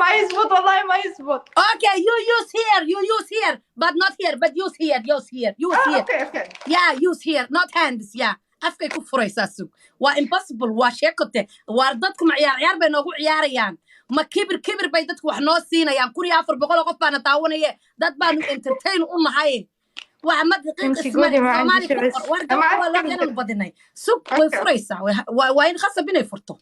ما يزبط، والله ما يزبط. Okay, you use here, you use here, but not here, but use here, use here, use آه here. Okay. Yeah, use here, not hands. Yeah, afkay ku furaysaa. Sug, waa impossible, waa sheekote. Waar dadku ma ciyaar ciyaar bay noogu ciyaarayaan? Ma kibir kibir bay dadku wax noo siinayaan? 1400 oo qof baana daawanaye, dad baanu entertain u nahay. Waa ma daqiiq. انت isma قولي ما عندي Soomaali ku شعر. qor. Waar ما gabadha waa loo أعرف. inaanu badinay. Sug, way Okay. furaysaa. Waa in khasab inay furto.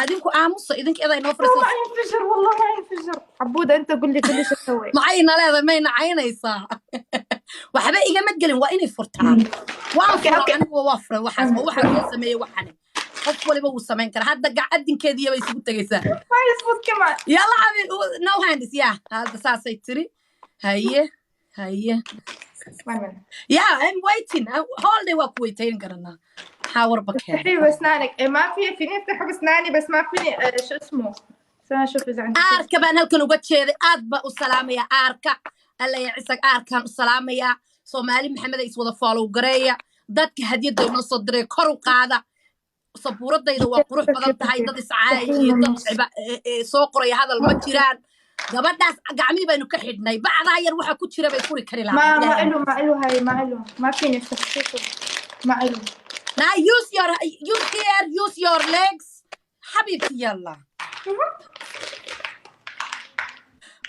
Adinku aamusa, idinka edaa inoo furaysa. ما ينفجر، والله ما ينفجر. عبودة، انت قول لي، قول لي شو اسوي. Maxay na leedahay? Mayna caynaysaa? Waxba igama gelin, waa inay furtaa. Waan Okay. fura. Okay. Anigu waa furay waxaas, waa waxaa loo sameeyey. Waxani qof waliba wuu samayn karaa. Hadda gacadinkeediiya bay isugu tegaysaa. ما يزبط كمان. Yalla xabiib, no hands. Yeah, hadda saasay tiri. Haye, haye. One minute. Yeah, I'm waiting all day. Waa ku weytayn karanaa. Maxaa warba keenay? افتحي باسنانك. إيه، ما في، فيني افتحه باسناني بس ما فيني. شو اسمه، استنى اشوف اذا عندي شيء. Aarka baan halkan uga jeeday. Aad baa u salaamaya aarka. Alla ya cisag, aarkaan u salaamayaa. Soomaali Maxamed is wada follow gareeya. Dadka hadiyadda inoo soo diray kor u qaada. Sabuuradayda waa qurux badan tahay. Dad iscaaya iyo dad soo qoraya hadal ma jiraan. Gabadhaas gacmihii baynu ka xidhnay. Bacdaa yar waxa ku jira bay furi kari ما lahayd. ما له، ما له هاي، ما له، ما فيني افتح. شوفوا، ما له. Now use your, use here, use your legs, حبيبتي، يلا.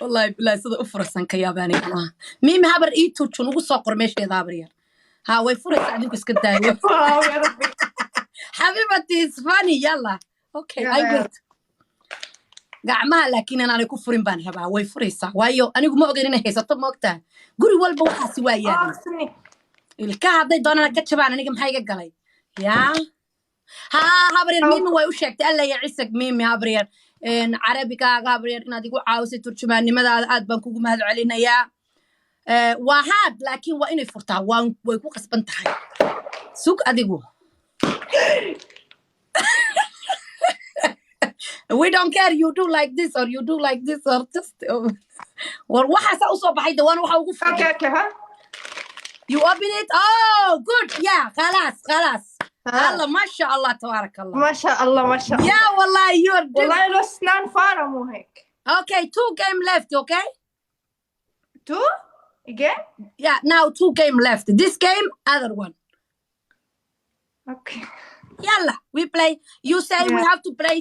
Wallahi bilahi, sida u furaysan ka yaabaanay malaha. Miimi habar ii turjun, ugu soo qor meesheeda, habar yar. Ha, way furaysaa, adinku iska daayo. Wow، يا ربي. حبيبتي is funny. يلا, okay. يلا. I يلا. wait. Gacmaha laakiin inaanay ku furin baan rabaa. Way furaysaa, waayo anigu ma ogeyn inay haysato. Ma ogtahay, guri walba waxaasi waa اه yaalin. استني. Ilkaha hadday doonana ka jabaan, aniga maxaa iga galay? Yaa haa, habaryar Miimi way u sheegtay. Alla ya cisag, Miimi habaryar, carabigaaga habaryar inaad igu caawisay, turjumaannimadaada aad baan kugu mahad celinayaa. Waa haad, laakiin waa inay furtaa. Waa way ku qasban tahay. Sug adigu. We don't care, you do like this or you do like this or just war waxaasa usoo baxay de, waana waxa ugu okay fudud. Okay، ها. You open it. Oh, good. Yeah, خلاص خلاص. الله، ما شاء الله، تبارك الله. ما شاء الله، ما شاء الله. Yeah, والله you're doing والله له اسنان فارة، مو هيك؟ Okay, two game left, okay? Two again. Yeah, now two game left. This game, other one. Okay. يلا, we play. You say we have to play.